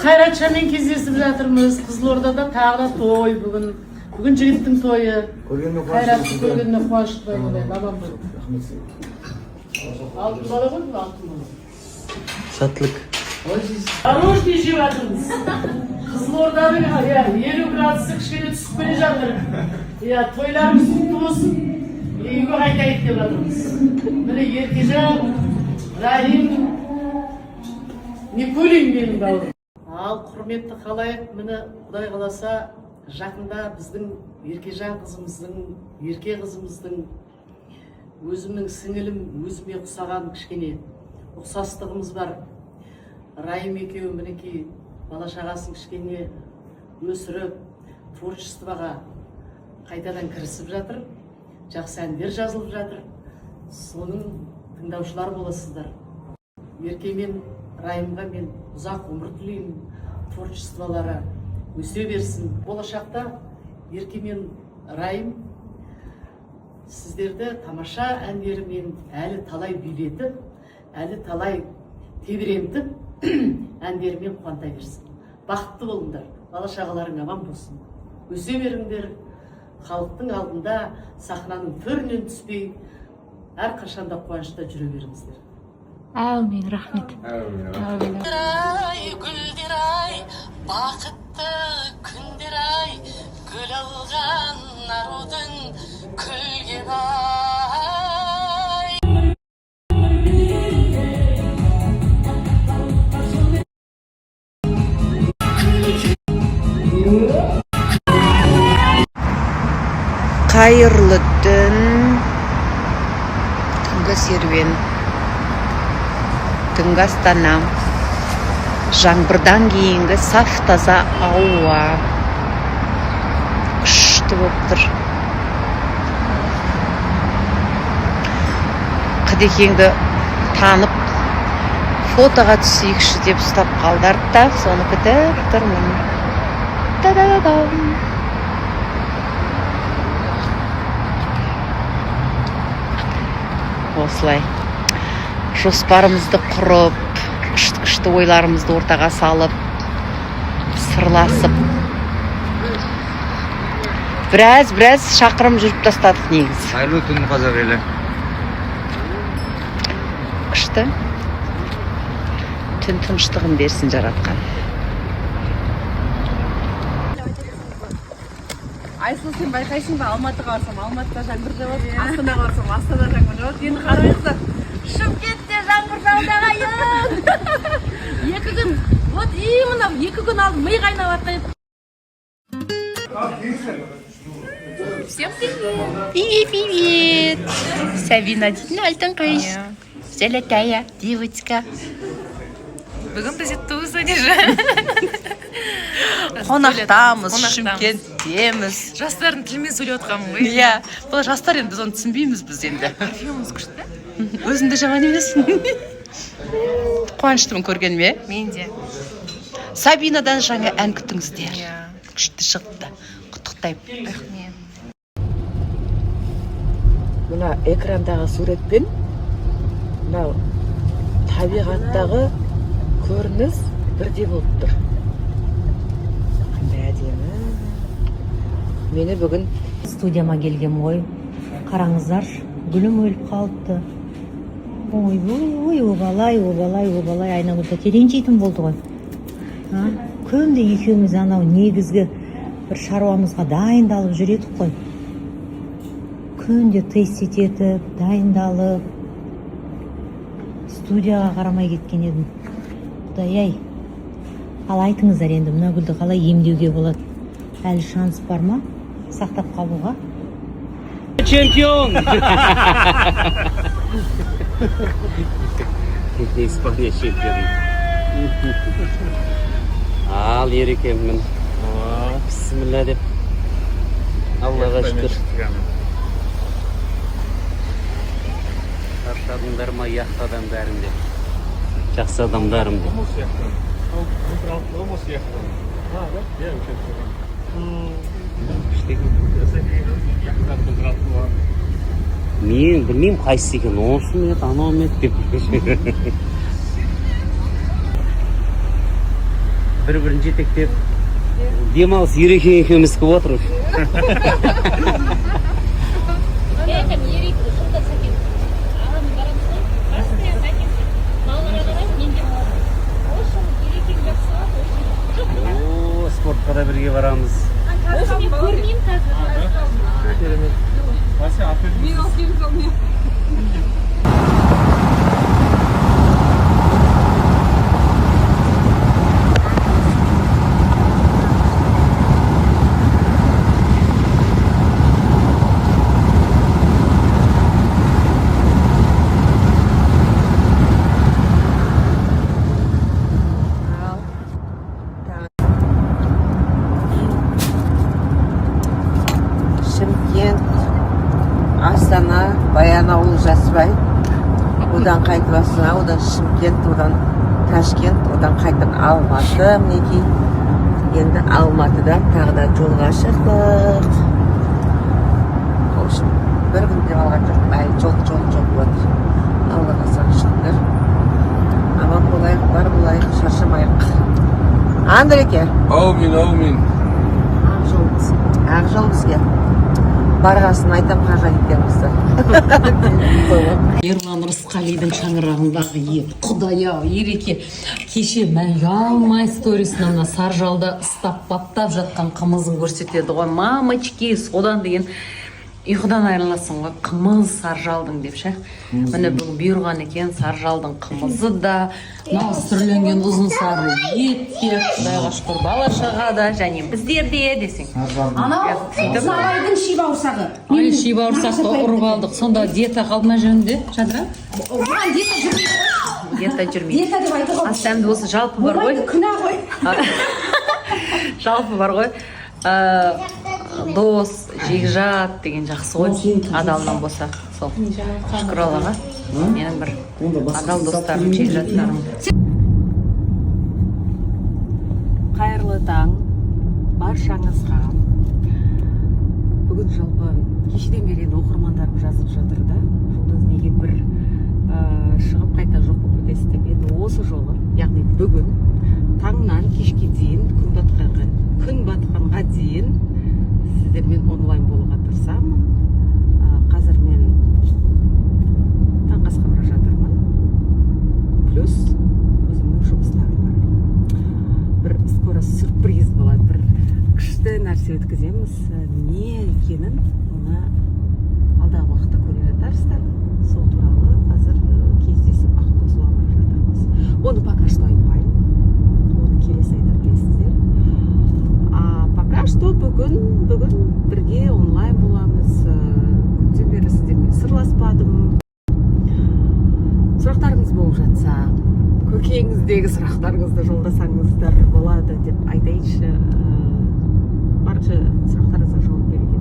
Қайратшамен кездесіп жатырмыз. Қызылордада тағы да той бүгін. Бүгін жігіттің тойы. Көргеніме Қайратты қуаныштымын. Көргеніне қуаныштымын, бабам ғой. Рахмет сізге. Алтын бала ғой бұл, алтын бала. Сәттілік. Мороженое жеп жатырмыз. Қызылорданың, иә, 50 градусы кішкене түсіп келе жатыр. Иә, тойларымыз құтты болсын. Үйге қайтайық деп жатырмыз. Міне, Еркежан, Райым, Никулин менің бауырым. Ал, құрметті халайық, міне, Құдай қаласа, жақында біздің Еркежан қызымыздың, ерке қызымыздың, өзімнің сіңілім, өзіме ұқсаған, кішкене ұқсастығымыз бар. Райым екеуі, мінекей, бала шағасын кішкене өсіріп, творчествоға қайтадан кірісіп жатыр. Жақсы әндер жазылып жатыр. Соның тыңдаушылар боласыздар. Ерке мен Райымға мен ұзақ ғұмыр тілеймін, творчестволары өсе берсін. Болашақта Ерке мен Райым сіздерді тамаша әндерімен әлі талай билетіп, әлі талай тебірентіп, әндерімен қуанта берсін. Бақытты болыңдар, бала шағаларың аман болсын, өсе беріңдер. Халықтың алдында сахнаның төрінен түспей, әрқашанда қуанышта жүре беріңіздер. Әумин, рахмет. Әумин. Ай, гүлдер ай, бақытты күндер ай, гүл алған арудың күлген ай. Қайырлы түн! Түнгі серуен, түнгі Астана, жаңбырдан кейінгі саф таза ауа күшті болып тұр. Қыдекеңді танып, фотоға түсейікші деп ұстап қалды артта, соны күтіп тұрмын. та да да. Осылай жоспарымызды құрып, күшті күшті ойларымызды ортаға салып, сырласып, біраз біраз шақырым жүріп тастадық негізі. Қайырлы түн, қазақ елі! Күшті түн, тыныштығын берсін Жаратқан. Айсұлу, сен байқайсың ба, Алматыға барсам, Алматыда жаңбыр жауады, Астанаға барсам, Астанада жаңбыр жауады. Енді қараңыздар, Шымкентте жаңбыр жауды, ағайын. 2 күн, вот именно 2 күн алдын ми қайнап жатқан еді. Всем привет! Привет, привет! Сабина дейтін алтын қыз. Золотая девочка. Бүгін бізде туса же. Қонақтамыз. Қонақтамыз. Шымкенттеміз. Жастардың тілімен сөйлеп жатқанмын ғой. Иә, бұл жастар енді, біз оны түсінбейміз біз енді. Парфюміміз күшті. Өзің де жаман емессің. Қуаныштымын көргеніме. Мен де. Сабинадан жаңа ән күтіңіздер. Иә. Күшті шығыпты, құттықтаймын. Рахмет. Мына экрандағы суретпен мынау табиғаттағы көрініс бірдей болып тұр. Қандай әдемі! Мені бүгін Студияма келгем ғой, қараңыздаршы, гүлім өліп қалыпты. Ойбой, обалай, обалай, обалай! Айнагүл тәте ренжитін болды ғой. А, күнде екеуміз анау негізгі бір шаруамызға дайындалып жүр едік қой, күнде тест етіп, дайындалып, студияға қарамай кеткен едім. Құдай ай ал, айтыңыздар енді, мына гүлді қалай емдеуге болады? Әлі шанс бар ма сақтап қалуға? Чемпион! Испания чемпионы. Ал, Ерекемін. Бісміллә деп. Аллаға шүкір. Шаршадыңдар ма, яхтадан бәрінде? Жақсы адамдарым деп. Almost яхтадан. А, да? Иә, Күшті екен. Мен білмеймін қайсысы екен, осы ма еді, анау ма еді деп. Бір бірін жетектеп, демалыс Ерекең екеуміздікі болып отыр. Мен айтамын, Ереке жылда, Сәкен ағамен барамыз ғой постоянно. Әкем балаларға қараймын, мен демаламын. Осы жылы Ерекең жақсы болады осы. О, спортқа да бірге барамыз. Осы мен көрмеймін қазір. Керемет. Вася, алып. Мен алып келдім сол. Ал тағы Шымкент, Астана, Баянауыл, Жасыбай, одан қайтып Астана, одан Шымкент, одан Ташкент, одан қайтып Алматы. Мінекей, енді Алматыдан тағы да жолға шықтық. В общем, бір күн демалған жоқпын әлі. Жол, жол, жол болып жатыр. Аллаға сан шүкір, аман болайық, бар болайық, шаршамайық. Андреке. Әумин, әумин. Ақ жол болсын. Ақ жол бізге. Барғасын айтам қай жаққа кеткенімізді. Ерлан Рысқалидың шаңырағындағы ет, құдай ау Ереке, кеше мен ұялмай сторисына мына Саржалда ыстап баптап жатқан қымызын көрсетеді ғой. Мамочки, содан деген ұйқыдан айырыласың ғой, қымыз Саржалдың деп ше. Міне, бүгін бұйырған екен Саржалдың қымызы да, мынау сүрленген ұзын сары ет те. Құдайға шүкір, бала шаға да және біздер де десең. Анау Сөйтіп Сарайдың ши бауырсағы. Ай, ши бауырсақты ұрып алдық. Сонда диета қалды ма жөнінде, Жадыра? Оған диета жүрмейді ғой. Диета жүрмейді. Диета деп айтуға Ас дәмді болсын, жалпы бар ғой. болмайды, күнә ғой. Жалпы бар ғой, дос, жекжат деген жақсы ғой, адалынан болса. Сол, шүкір Аллаға, менің бір адал достарым, жекжаттарым. Қайырлы таң баршаңызға! Бүгін жалпы кешеден бері енді оқырмандарым жазып жатыр да, Жұлдыз, неге бір шығып, қайта жоқ болып кетесіз деп. Енді осы жолы, яғни бүгін таңнан кешке дейін, күн батқанға дейін сіздермен онлайн болуға тырысамын. Қазір мен таңғы асқа бара жатырмын, плюс өзімнің жұмыстарым бар. Бір скоро сюрприз болады, бір күшті нәрсе өткіземіз. Не екенін оны алдағы уақытта көре жатарсыздар. Сол туралы қазір кездесіп, ақылдасуға бара жатырмыз. Оны пока что айтпаймын, оны келесі айда білесіздер. А пока что бүгін бірге онлайн боламыз. Көптен бері сіздермен сырласпадым. Сұрақтарыңыз болып жатса, көкейіңіздегі сұрақтарыңызды жолдасаңыздар болады деп айтайыншы. Барынша сұрақтарыңызға жауап беруге.